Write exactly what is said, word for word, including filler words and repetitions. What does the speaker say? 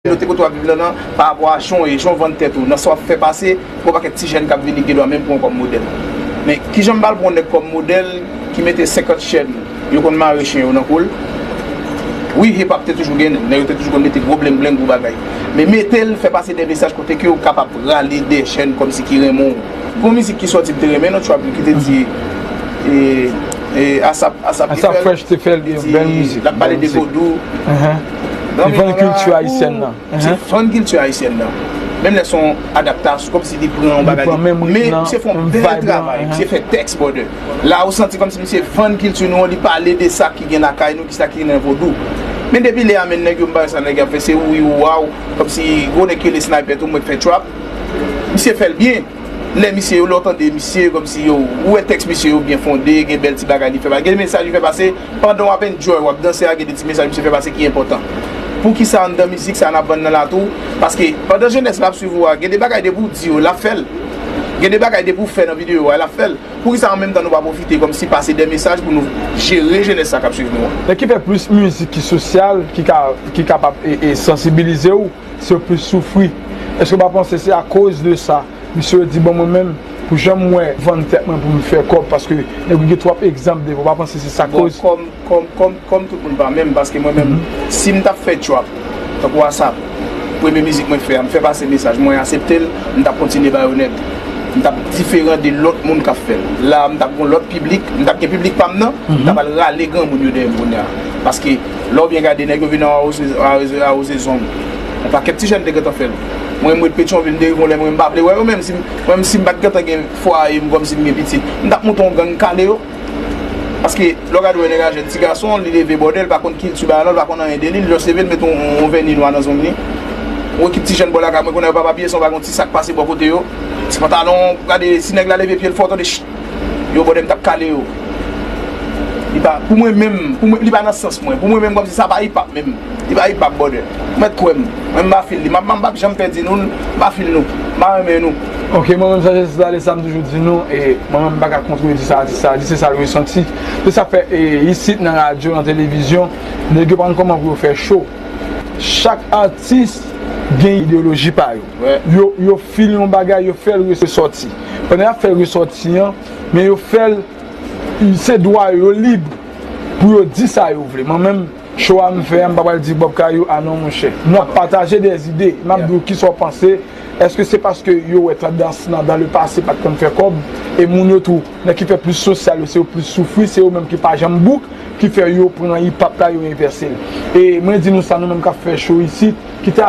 Kote kote w ap viv lan nan, pa rapò a jan w ye, jan w vann tèt ou, nan sa w ap fè pase, gen yon pakèt ti jèn k ap vini ki gen dwa menm pran w kòm modèl. Men kijan m pral pran yon nèg kòm modèl ki mete senkant chèn, yo konn mare chen yo nan kou l? Wi, hip hop te toujou gen, nèg yo te toujou konn mete gwo bling bling, gwo bagay. Men mete l, fè pase de mesaj kote ke w kapab rale de jèn kòmsi ki renmen w. Gon mizik ki sòti m te renmen nan trap li ki te di e, e, Asap, Asap ki fè l. Asap Fresh te fè l, bèl mizik. L ap pale de vodou. Li vann kilti ayisyèn nan. Se vann kilti ayisyèn nan. Menm lè se yon adaptasyon, kòmsi li pran yon bagay. Men misye fè yon bèl travay. Misye fè tèks, brother. La ou santi kòmsi misye vann kilti nou an, li pale de sa ki gen lakay nou, ki sa ki gen nan vodou. Men depi lè a, men nèg yo m pa wè sa nèg yo ap fè, se wi waw, kòmsi gwo nèg ki rele Sniper tou mwen k fè trap. Misye fè l byen. Lè misye yo, lè w tande misye, kòmsi yo, ou wè tèks misye yo byen fonde, gen bèl ti bagay li fè pase, gen mesaj li fè pase, pandan w ap enjoy, w ap danse a, gen de ti mesaj misye fè pase ki enpòtan. Poukisa anndan mizik sa n ap vann nan la tou? Paske pandan jenès la ap swiv ou a, gen de bagay depi w di yo, l ap fè l. Gen de bagay depi w fè nan videyo a, l ap fè l. Poukisa an menm tan nou pa pwofite kòmsi pase de mesaj pou nou jere jenès sa k ap swiv nou an? Nèg ki fè plis mizik ki sosyal, ki ka, ki kapab e, e sansibilize w, se yo plis soufri. Èske w pa panse se akoz de sa misye yo di, bon, mwen menm, pou jan m wè vann tèt mwen pou m fè kòb, paske nèg yo gen twòp egzanp devan, w pa panse se sa koz? Kòm, kòm, kòm, kòm tout moun pa menm, paske mwen menm, si m t ap fè trap, tankou Asap, premye mizik mwen fè a, m fè pase mesaj, mwen aksepte l, m t ap kontinye ba yo nèt. M t ap diferan de lòt moun k ap fè l. La, m t ap gon lòt piblik, m t ap gen piblik pa m nan, m t ap al rale granmoun yo dèyè m kounye a. Paske, lè w byen gade, nèg yo vin awoze, awoze, awoze zong. Yon pakèt ti jèn te gentan fè l. Mwen, m ret Petyonvil, m te rive yon lè, mwen, m pa vle wè yo, menm si, mwen, si m pa t gentan gen fwaye m, kòmsi m gen pitit, m t ap monte yon gang kale yo. Paske, lè w gade wè nèg la jèn ti gason, li leve bòdè, li pa konn kilti bagay la, li pa konn anyen de li, li just leve, li met yon, yon vèni nwa nan zong li. Yon ekip ti jèn bò lakay mwen, konnen yo pa papye, san pa gon ti sak pase bò kote yo. Ti pantalon, gade, si nèg la leve pye l fò, tande, ch-, yo bòdè m t ap kale yo. Li pa, pou mwen menm, pou mwen, li pa nan sans mwen. Pou mwen menm, kòmsi sa pa hip hop menm. Li pa hip hop, brother. Ou mèt kwè m. Mwen, m pa feel li. M ap, m ap janm pèdi nou, m pa feel nou. M pa renmen nou. Ok, mwen menm, sa, se sa, sa m toujou di nou, e mwen menm, m pa ka kontredi sa atis sa di, se sa l resanti. Se sa fè, e, isit, nan radyo, nan televizyon, nèg yo pa konn kòman pou yo fè cho. Chak atis gen ideyoloji pa yo. Yo, yo feel yon bagay, yo fè l resòti. Pandan y ap fè l resòti an, men yo fè l, se dwa yo, yo lib pou yo di sa yo vle. Mwen menm, cho a m fè a, m pa pral di Bob Kayou, a non, monchè. Nou ap pataje dèzide. M ap di w kisa w panse. Èske se paske yo wè tandans nan, dans le passé, pa t konn fè kòb, e moun yo tou, nèg ki fè plis sosyal yo, se yo plis soufri, se yo menm ki pa janm bouk, ki fè yo pran hip hop la, yo envèse l. E mwen di nou sa, nou menm k ap fè cho isit, kite